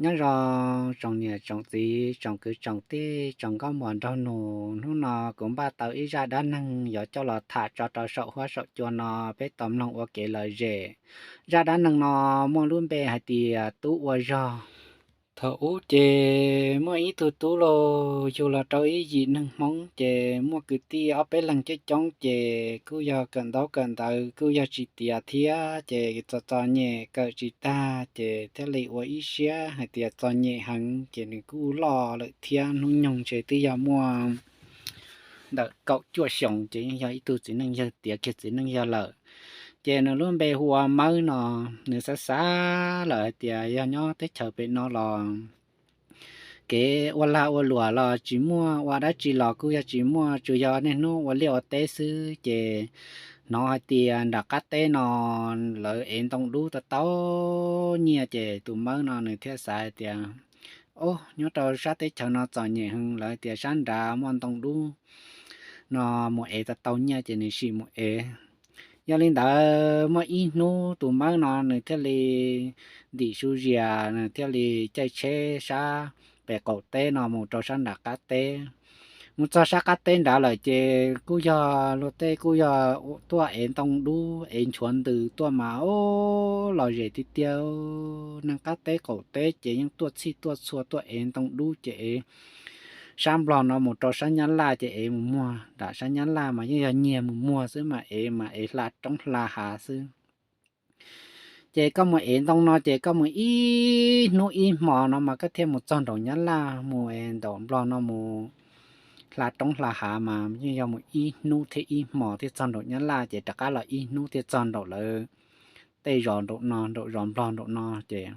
Nyob zoo tsoom niam tsoom txiv, tsoom kwv tsoom tij, tsoom nkauj muam nraug nus, hnub no kuv npaj tau ib zaj dab neeg yuav coj los tham tso rau saum huab saum cua no peb tau mloog ua kev lom zem. Zaj dab neeg no muaj lub npe hais tias Tub Ua Zog. Thaum ub ces muaj ib tug tub los yug los rau ib yim neeg Hmoob, ces muaj kwv tij ob peb leeg coob coob, ces kuj yog kawm ntaub kawm ntawv kuj yog tsis tiav thiab, ces txom txom nyem kawm tsis tag, ces thiaj li ua ib siab hais tias txom nyem heev, ces nws kuj loj lawm thiab, hnub nyoog ntshe twb yog muaj ntawm kaum cuaj xyoos, ces yeej yog ib tug txiv neej yawg tiav kiag txiv neej yawg lawm. Ces nws lub npe hu ua Mawb no. Nws xav xav lawm hais tias yog nyob teb chaws pem no los kev ua lag ua luam los tsis muaj, ua dab tsi los kuj yog tsis muaj, tsuas yog niaj hnub ua liaj ua teb xwb. Ces hnov hais tias nram qab teb no lawv ev ntoo dub tau tau nyiaj, ces tus Mawb no nws thiaj xav hais tias, o, nyob rau sab teb chaws no txom nyem heev, lawv tias sab nrad muaj ntoo dub no mus ev tau tau nyiaj, ces nws sim mus ev. Yog li ntawd muaj ib hnub tus Mawb no nws thiaj li ntim su zias, nws thiaj li caij tsheb sab pem qaum teb no mus rau sab nram qab teb. Mus txog sab qab teb nrad lawm ces kuj yog luag tej kuj yog tuaj ev ntoo dub ev nchuav ntws tuaj mas, o, lom zem tiag tiag. Neeg qab teb qaum teb ces yeej tuaj txhij tuaj txhua tuaj ev ntoo dub ces ev sab Nplog no mus rau sab Nyab Laj ces ev mus muag, nram sab Nyab Laj mas yeej yog nyiag mus muag xwb mas ev mas ev hla roob hla hav xwb. Ces koj mus ev ntoo no ces koj mus ib hnub ib hmo no mas koj thiaj mus txog nraum Nyab Laj, mus nraum Nplog no mus hla roob hla hav mas yeej yog mus ib hnub thiab ib hmo thiaj txog nraum Nyab Laj, ces rov qab los ib hnub thiaj txog nraum lawv tej zos nraum no, nraum zos Nplog nraum no. Ces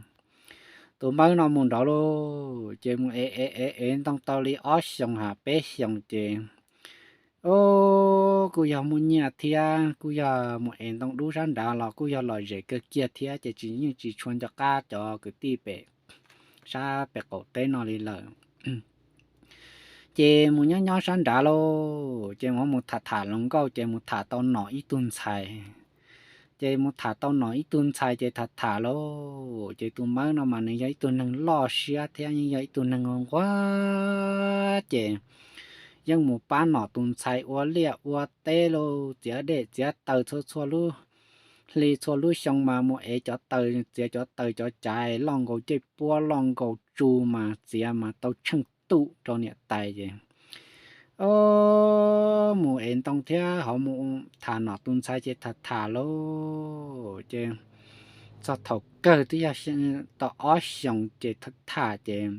tus Mawb no mus nraud lauj, ces mus ev ev ev ev ntoo tau li ob xyoos ha peb xyoos ces, o, kuj yog muaj nyiaj thiab, kuj yog mus ev ntoo dub sab nrad los kuj yog lom zem kawg kiag thiab, ces tsis, yeej tsis tshua nco qab cov kwv tij pem sab pem qaum teb no li lawm. Ces mus nyob nyob sab nrad lauj, ces mus mus tham tham hluas nkauj, ces mus tham tau nom ib tug ntxhais. Ces mus tham tau nom ib tug ntxhais ces tham tham lauj, ces tus Mawb no mas nws yog ib tug neeg loj siab thiab yeej yog ib tug neeg nquag, ces yeej mus pab nom tus ntxhais ua liaj ua teb lauj, txiav dej txiav taws txhua txhua lub hli txhua lub xyoo mas mus ev cov taws, txiav cov taws cov caiv loj nkaus cej puab loj nkaus tsu mas txiav mas tau tsheej tum rau niam tais ces, o, mus ev ntoo thiab ho mus tham nom tus ntxhais ces tham tham lauj, ces txog thaum kawg twb yog tau ob xyoos ces tham tham ces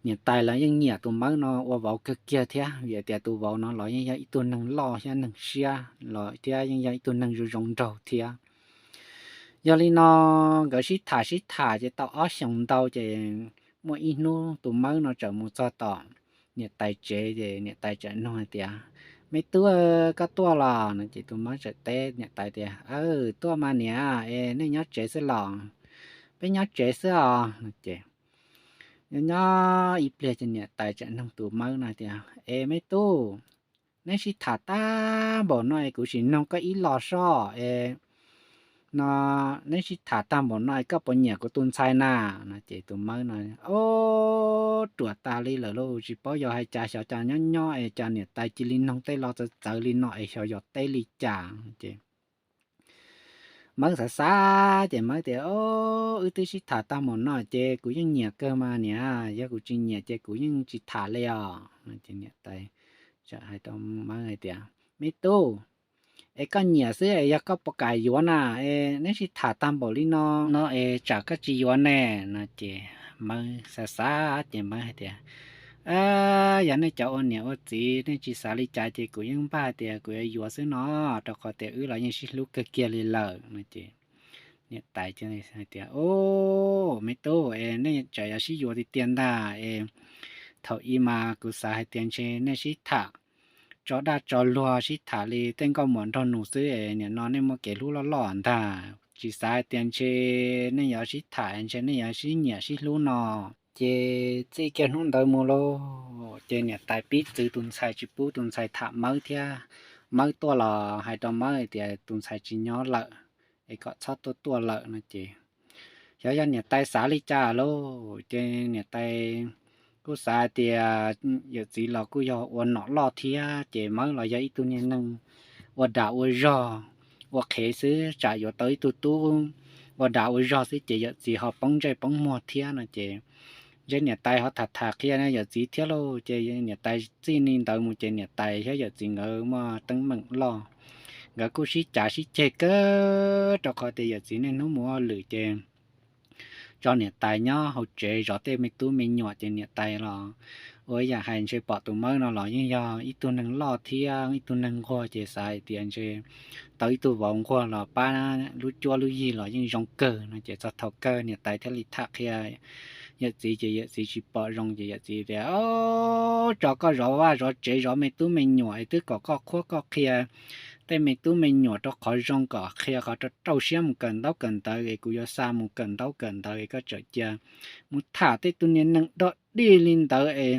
niam tais los yeej nyiam tus Mawb no ua vauv kawg kiag thiab, vim tias tus vauv no los yeej yog ib tug neeg loj thiab neeg siab los thiab yeej yog ib tug neeg zoo zoo nraug thiab. Yog li no nkawd sib tham sib tham ces tau ob xyoos ntau ces muaj ib hnub tus Mawb no txawm mus txog tom niam tais tsev ces niam tais txawm nug hais tias, Me tub, koj tuaj los? No ces tus Mawb txawm teb niam tais tias, Aw, tuaj mas niam, es nej nyob tsev xwb los? Peb nyob tsev xwb os. No ces nyob nyob ib pliag ces niam tais txawm nug tus Mawb no tias, Es me tub, neb sib tham tag npaum no es kuv sim noog koj ib lo sob es, no, neb sib tham tag npaum no es koj puas nyiam kuv tus ntxhais na? No ces tus Mawb no, Ob, ruam tas li lawm lauj, tsis paub yuav hais cas, xyov cas nyob nyob es cas niam tais cia li noog tej lo txawv txawv li no es xyov yog teb li cas. Ces Mawb xav xav ces Mawb tias, Ob, wb twb sib tham tag npaum no ces kuv yeej nyiam kawg mas niam, yog kuv tsis nyiam ces kuv yeej tsis tham li os. No ces niam tais txawm hais rau Mawb hais tias, Me tub, es koj nyiam xwb es yog koj puas kam yuav na? Es neb sib tham tag npaum li no no es tsam koj tsis yuav ne? No ces Mawb xav xav ces Mawb hais tias, Yog nej cov ua niam ua txiv nej tsis xav li cas ces kuv yeej npaj hais tias kuv yuav yuav xwb no, rau qhov tias wb los yeej sib hlub kawg kiag li lawm. No ces niam tais hais tias, Ob, me tub, es nej tsam yuav sib yuav tiag tiag ntag es thaum ub mas kuv xav hais tias ntshe nej sib tham tso dag tso luag, sib tham li tej nkauj muam nraug nus xwb es nim no nej muaj kev hlub loj loj ntag, tsis xav hais tias ntshe nej yuav sib tham, ntshe nej yuav sib nyiam sib hlub no. Ces txij kiag hnub ntawd mus lauj, ces niam tais pib txwv tus ntxhais tsis pub tus ntxhais tham Mawb thiab. Mawb tuaj los hais rau Mawb hais tias tus ntxhais tsis nyob lawm, es kom txhob tuaj tuaj lawm no ces Xyov yog niam tais xav li cas lauj, ces niam tais kuj xav hais tias yawm txiv los kuj yog ua nom loj thiab, ces Mawb los yog ib tug niag neeg ua dag ua zog, ua qhev xwb, tsam yuav tau ib tug tub ua dag ua zog xwb ces yawm txiv ho poob ntsej poob muag thiab no ces ntshe niam tais ho tham tham qhia yawm txiv thiab lauj. Ces niam tais txij li ntawd mus ces niam tais thiab yawm txiv nkawd muaj teeb meem loj, nkawd kuj sib cav sib ceg kawg rau qhov tias yawm txiv niaj hnub mus ua lwm ces tso niam tais nyob hauv tsev zov tej me tub me nyuam ces niam tais los ua ib yam hais ntshe pom tus Mawb no los yeej yog ib tug neeg loj thiab ib tug neeg nquag ces xav hais tias ntshe tau ib tug vauv nquag los pab lub cuab lub yig los yeej zoo kawg no ces txog thaum kawg niam tais thiaj li tham qhia yawm txiv ces yawm txiv tsis pom zoo ces yawm txiv tias, Tso koj zov vaj zov tsev zov me tub me nyuam es twb kom koj qhuab koj qhia tej me tub me nyuam rau qhov zoo kom qhia qhov rau rau siab mus kawm ntaub kawm ntawv es kuv yuav xa mus kawm ntaub kawm ntawv es koj tseem cia mus tham tej tus niag neeg dog dig li ntawd es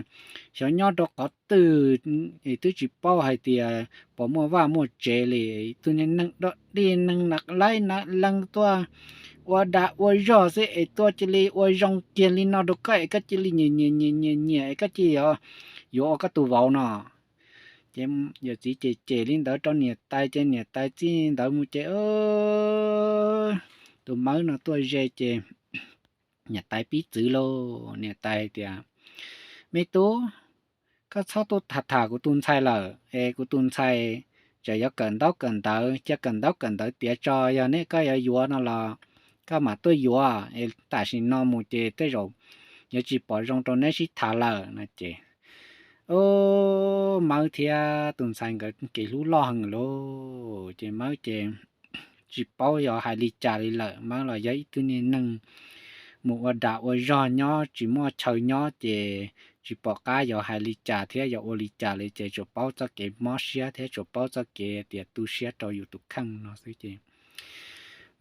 xyov nyob rau qhov twg es twb tsis paub hais tias puas muaj vaj muaj tsev li. Tus niag neeg dog dig neeg na laib na lees tuaj ua dag ua zog xwb es tuaj cia li ua zoo kiag li no rau koj es koj cia li nyiam nyiam nyiam nyiam nyiam es koj cia li yuav ua koj tus vauv no. Ces yawm txiv cem cem li ntawd rau niam tais ces niam tais txij ntawd mus ces tus Mawb no tuaj ze ces niam tais pib txwv lauj, niam tais tias, Me tub, koj txhob tuaj tham tham kuv tus ntxhais lawm es kuv tus ntxhais tseem yuav kawm ntaub kawm ntawv, cia kawm ntaub kawm ntawv tiav tso, yog neb koj yuav yuav no los koj mam tuaj yuav es tam sim no mus ces tej zaum yuav tsis pom zoo rau neb sib tham lawm no ces Mawb thiab tus ntxhais nkawd kev hlub loj heev lauj, ces Mawb ces tsis paub yuav hais li cas li lawm. Mawb los yog ib tug niag neeg mus ua dag ua zog nyob tsis muaj chaw nyob ces tsis pom qab yuav hais li cas thiab yuav ua li cas li ces tsuas paub txoj kev mob siab thiab tsuas paub txoj kev tias tu siab rau yus tus kheej no xwb ces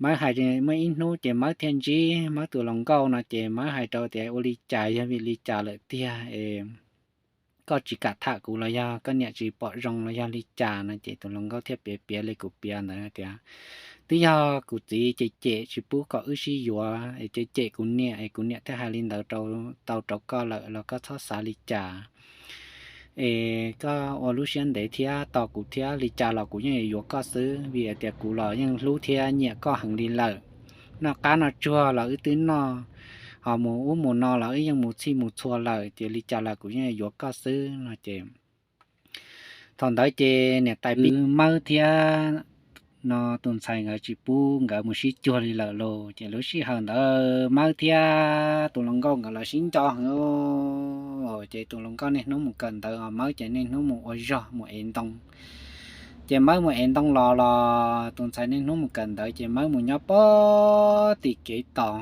Mawb hais muaj ib hnub ces Mawb thiaj ntsib Mawb tus hluas nkauj no ces Mawb hais rau tias, Ua li cas yog vim li cas lawm tiag es koj tsis kam tham kuv los yog koj niam tsis pom zoo los yog li cas no ces tus hluas nkauj thiaj piav piav li kuv piav ntawd tias, Twb yog kuv txiv cem cem tsis pub kom wb sib yuav es cem cem kuv niam es kuv niam thiaj hais li ntawd tau rau koj lawm los koj txhob xav li cas es koj ua lub siab ntev thiab tos kuv thiab, li cas los kuv yeej yuav koj xwb vim hais tias kuv los yeej hlub thiab nyiam koj heev li lawm. Noj qab noj tsuag los wb twb noj, ho mus ub mus no los wb yeej mus txhij mus txhua lawm ces li cas los kuv yeej yuav koj xwb no ces thaum ntawd ces niam tais pib Mawb thiab no tus ntxhais nkawd tsis pub nkawd mus sib cuag li lawm lauj. Ces lub sij hawm ntawd Mawb thiab tus hluas nkauj nkawd los sib nco heev, ces tus hluas nkauj niaj hnub mus kawm ntawv, Mawb ces niaj hnub mus ua zog mus ev ntoo. Ces Mawb mus ev ntoo los los tus ntxhais niaj hnub mus kawm ntawv ces Mawb mus nyob pog tim kev tos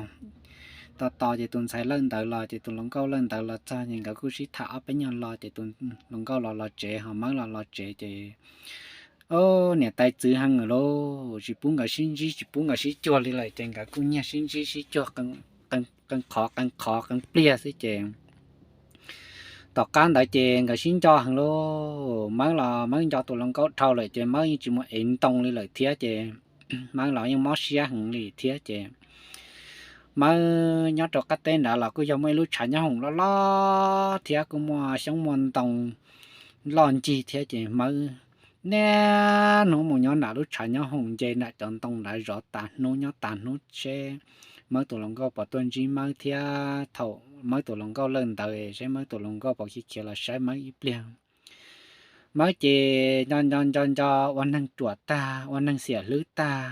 tos tos ces tus ntxhais lawj ntawv los ces tus hluas nkauj lawj ntawv los txog ces nkawd kuj sib tham ob peb nyuag lo ces tus hluas nkauj los los tsev ho Mawb los los tsev ces niam tais txwv heev lauj, tsis pub nkawd sib ntsib tsis pub nkawd sib cuag li lawm ces nkawd kuj nyiag sib ntsib sib cuag qee qhov qee qhov qee pliag xwb ces tom qab ntawd ces nkawd sib nco heev lauj. Mawb los Mawb nco tus hluas nkauj dhau lawm ces Mawb yeej tsis mus ev ntoo li lawm thiab ces Mawb los yeej mob siab heev li thiab ces Mawb nyob rau qab teb nrad los kuj yog muaj ib lub tshav nyob hoom loj loj thiab kuj muaj xyoob muaj ntoo loj ncig thiab ces Mawb niaj hnub mus nyob nram lub tshav nyob hoom nce nram cov ntoo nrad zov tas hnub nyob tas hnub seb Mawb tus hluas nkauj puas tuaj ntsib Mawb thiab thaum Mawb tus hluas nkauj lawj ntawv seb Mawb tus hluas nkauj puas khiav khiav los saib Mawb ib pliag. Mawb ces nco nco nco nco ua neeg ruam tag ua neeg xiam hlwb tag,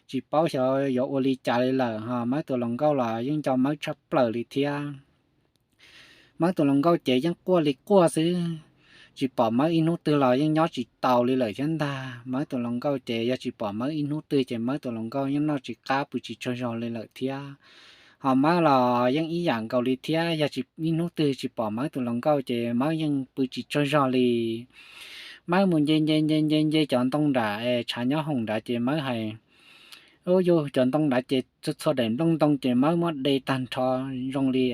tsis paub xyov yuav ua li cas li lawm ho Mawb tus hluas nkauj los yeej nco Mawb tshaj plaws li thiab. Mawb tus hluas nkauj ces yeej quaj li quaj xwb, tsis pom Mawb ib hnub twg los yeej nyob tsis tau li lawm thiab ntag. Mawb tus hluas nkauj ces yog tsis pom Mawb ib hnub twg ces Mawb tus hluas nkauj yeej noj tsis qab pw tsis tsaug zog li lawm thiab. Ho Mawb los yeej ib yam nkaus li thiab, yog ib hnub twg tsis pom Mawb tus hluas nkauj ces Mawb yeej pw tsis tsaug zog li. Mawb mus nce nce nce nce nce cov ntoo nram tshav nyob hoom nrad ces Mawb hais, Ub yus cov ntoo nrad ces txhua txhua daim nplooj ntoo ces Mawb muab de tag nrho zoo li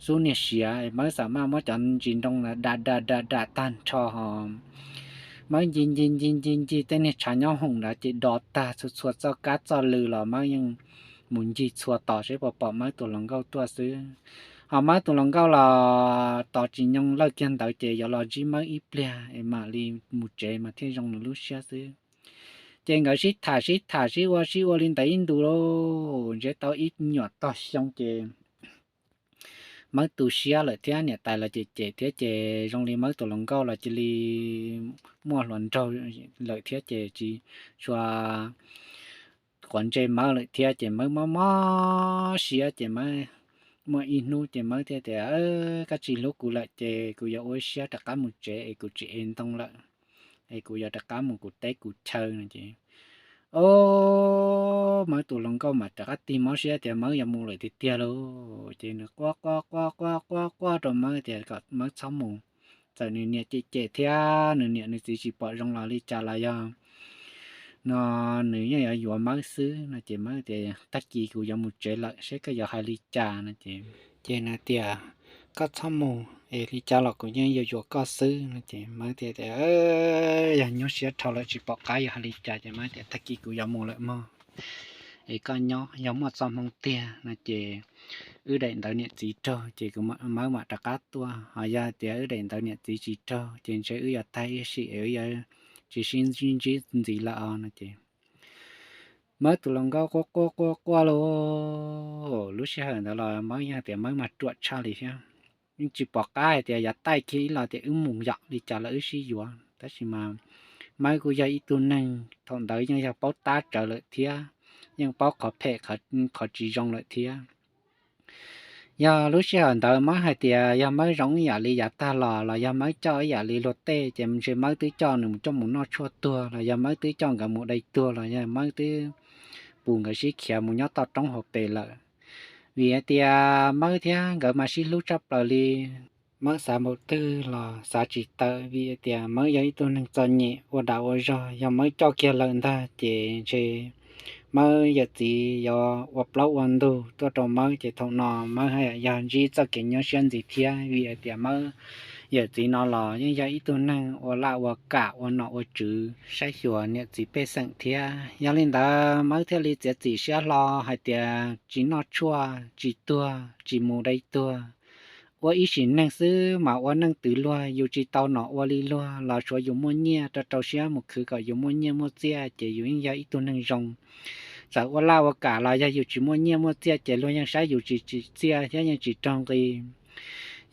xub niag siav, Mawb xam maj muab cov ntsis ntoo da da da da tag nrho ho Mawb ncig ncig ncig ncig ncig tej niag tshav nyob hoom nrad ces do tag txhua txhua txoj kab txoj lw los Mawb yeej mus ncig txhua tos seb puas pom Mawb tus hluas nkauj tuaj xwb. Ho Mawb tus hluas nkauj los tos tsis nyoog lawj kiag ntawd ces yuav los ntsib Mawb ib pliag es mam li mus tsev mas thiaj zoo nws lub siab xwb. Ces nkawd sib tham sib tham sib ua sib ua li ntawd ib ntus, ntshe tau ib nyuam tog xyoo ces Mawb tu siab lawm thiab niam tais los cem cem thiab ces zoo li Mawb tus hluas nkauj los cia li muaj hluas nraug lawm thiab ces tsis tshua quav ntsej Mawb lawm thiab ces Mawb mob mob siab ces Mawb muaj ib hnub ces Mawb thiaj tias, Koj tsis hlub kuv lawm ces kuv yuav ua siab rov qab mus tsev es kuv tsis ev ntoo lawm, es kuv yuav rov qab mus kuv teb kuv chaw no ces, o, Mawb tus hluas nkauj mas rov qab tig mob siab tias Mawb yuav mus lawm tiag tiag lauj. Ces nws quaj quaj quaj quaj quaj quaj rau Mawb tias kom Mawb txhob mus. Txawm nws niam cem cem thiab nws niam nws txiv tsis pom zoo los li cas los yog no nws yeej yuav yuav Mawb xwb no ces Mawb tias, Tag kis kuv yuav mus tsev lawm, seb koj yuav hais li cas no ces, ces nws tias, Koj txhob mus es li cas los kuv yeej yuav yuav koj xwb no ces Mawb tias, Yog nyuaj siab dhau lawm tsis pom qab yuav hais li cas ces Mawb tias, Tag kis kuv yuav mus lawm mog, es koj nyob, yog muaj txoj hmoo tiag no ces wb daim ntawv niam txiv raug ces kuv, Mawb mam rov qab tuaj, ho yog hais tias wb daim ntawv niam txiv tsis raug ces ntshe wb yuav tag ib sim es wb yuav tsis sib ntsib ntxiv lawm os no ces Mawb tus hluas nkauj quaj quaj quaj quaj lauj. Lub sij hawm ntawd los Mawb yeej tias Mawb mas ruam tshaj li thiab, yeej tsis pom qab hais tias yav taij kiag ib los tias wb mus yom, li cas los wb sib yuav, tab sis mas Mawb kuj yog ib tug neeg thaum ntawd yeej yog paub tab rawv lawm thiab, yeej paub qhov phem qhov tsis zoo lawm thiab. Yog lub sij hawm ntawd Mawb hais tias yog Mawb zoo ib yam li yav tag los, los yog Mawb coj ib yam li luag tej ces ntshe Mawb twb coj nws mus coj mus noj tshuaj tuag, los yog Mawb twb coj nkawd mus dai tuag, los yog Mawb twb pus nkawd sib khiav mus nyob toj roob hauv pes lawm. Vim hais tias Mawb thiab nkawd mas sib hlub tshaj plaws li. Mawb xav npaum twg los xav tsis tawm vim tias Mawb yog ib tug neeg txom nyem ua dag ua zog, yog Mawb coj kiag lawm ntag ces ntshe Mawb yawm txiv yuav ua plaub ua ntug tuaj rau Mawb ces thaum no Mawb haj yam yog ntsib txoj kev nyuaj siab ntxiv thiab vim hais tias Mawb yawm txiv no los yeej yog ib tug neeg ua laj ua kam ua nom ua tswv saib xyuas niam txiv pej xeem thiab. Yog li ntawd Mawb thiaj li txiav txim siab hlo hais tias tsis noj tshuaj, tsis tuag, tsis mus dai tuag, ua ib sim neej xwb mas ua neej twv luag, yus tsis tau nom ua li luag los tsuav yus muaj nyiaj rau rau siab mus khwv kom yus muaj nyiaj muaj txiaj ces yus yeej yog ib tug neeg zoo. Txawm ua laj ua kam los yog yus tsis muaj nyiaj muaj txiaj ces luag yeej saib yus tsis tsim txiaj thiab yeej tsis raug nqi.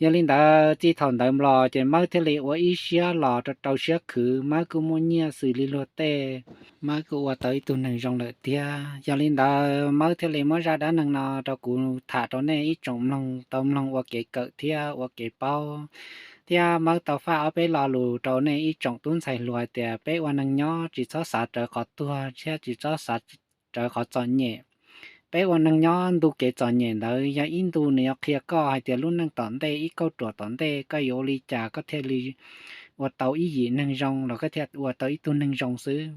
Yog li ntawd txij thaum ntawd los ces Mawb thiaj li ua ib siab los rau rau siab khwv, Mawb kuj muaj nyiaj xws li luag tej, Mawb kuj ua tau ib tug neeg zoo lawm thiab. Yog li ntawd Mawb thiaj li muab zaj dab neeg no rau kuv tham rau nej ib tsoom mloog tau mloog ua kev kawm thiab ua kev paub, thiab Mawb tau faj ob peb lo lus rau nej ib tsoom tub ntxhais hluas tias peb ua neeg nyob tsis txhob xav rawv qhov tuag thiab tsis txhob xav rawv qhov txom nyem. Peb ua neeg nyob ntu kev txom nyem ntawd yog ib ntu nws yuav qhia koj hais tias lub neej tom ntej ib kauj ruam tom ntej koj yuav ua li cas koj thiaj li ua tau ib yim neeg zoo los koj thiaj ua tau ib tug neeg zoo xwb.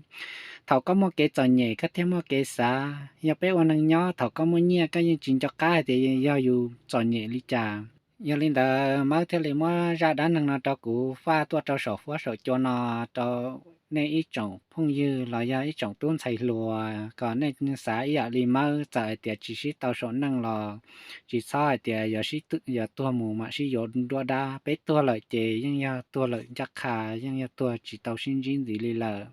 Thaum koj muaj kev txom nyem koj thiaj muaj kev xav. Yog peb ua neeg nyob thaum koj muaj nyiaj koj yeej tsis nco qab hais tias yog yus txom nyem li cas. Yog li ntawd Mawb thiaj li muab zaj dab neeg no rau kuv faj tuaj rau saum fuab saum cua no rau nej ib tsoom phooj ywg los yog ib tsoom tub ntxhais hluas kom nej xav ib yam li Mawb, txawm hais tias tsis sib tau saum neej los tsis txhob hais tias yuav tuag mus mam sib yuav nruab dab. Peb tuag lawm ces yeej yog tuag lawm ncaj qha, yeej yog tuag tsis tau sib ntsib ntxiv li lawm.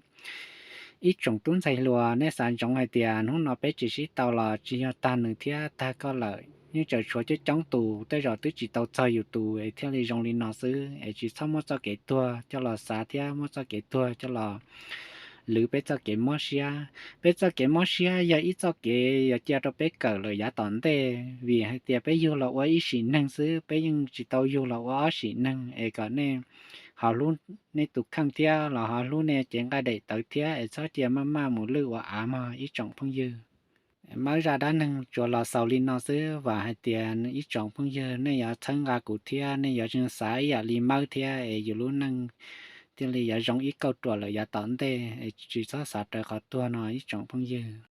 Ib tsoom tub ntxhais hluas, nej xav ntsoov hais tias hnub no peb tsis sib tau los tsis yog tag nws thiab tag koj lawm, yeej tseem tshuav coob coob tus tej zaum twb tsis tau txog yus tus es thiaj li zoo li no xwb. Es tsis txhob muab txoj kev tuag coj los xav thiab muab txoj kev tuag coj los lwv peb txoj kev mob siab. Peb txoj kev mob siab yog ib txoj kev yuav cia rau peb kawm lawm yav tom ntej, vim hais tias peb yug los ua ib sim neej xwb, peb yeej tsis tau yug los ua ob sim neej. Es kom nej ho hlub nej tus kheej thiab los ho hlub nej cev nqaij daim tawv thiab es txhob cia maj maj mus lwj ua av mog ib tsoom phooj ywg. Mawb zaj dab neeg tsuas los xaus li no xwb, vam hais tias ib tsoom phooj ywg nej yuav txhawb nqa kuv thiab nej yuav xav ib yam li Mawb thiab es yus lub neej thiaj li yuav zoo ib kauj ruam lawm yav tom ntej es tsis txhob xav rawv qhov tuag no ib tsoom phooj ywg.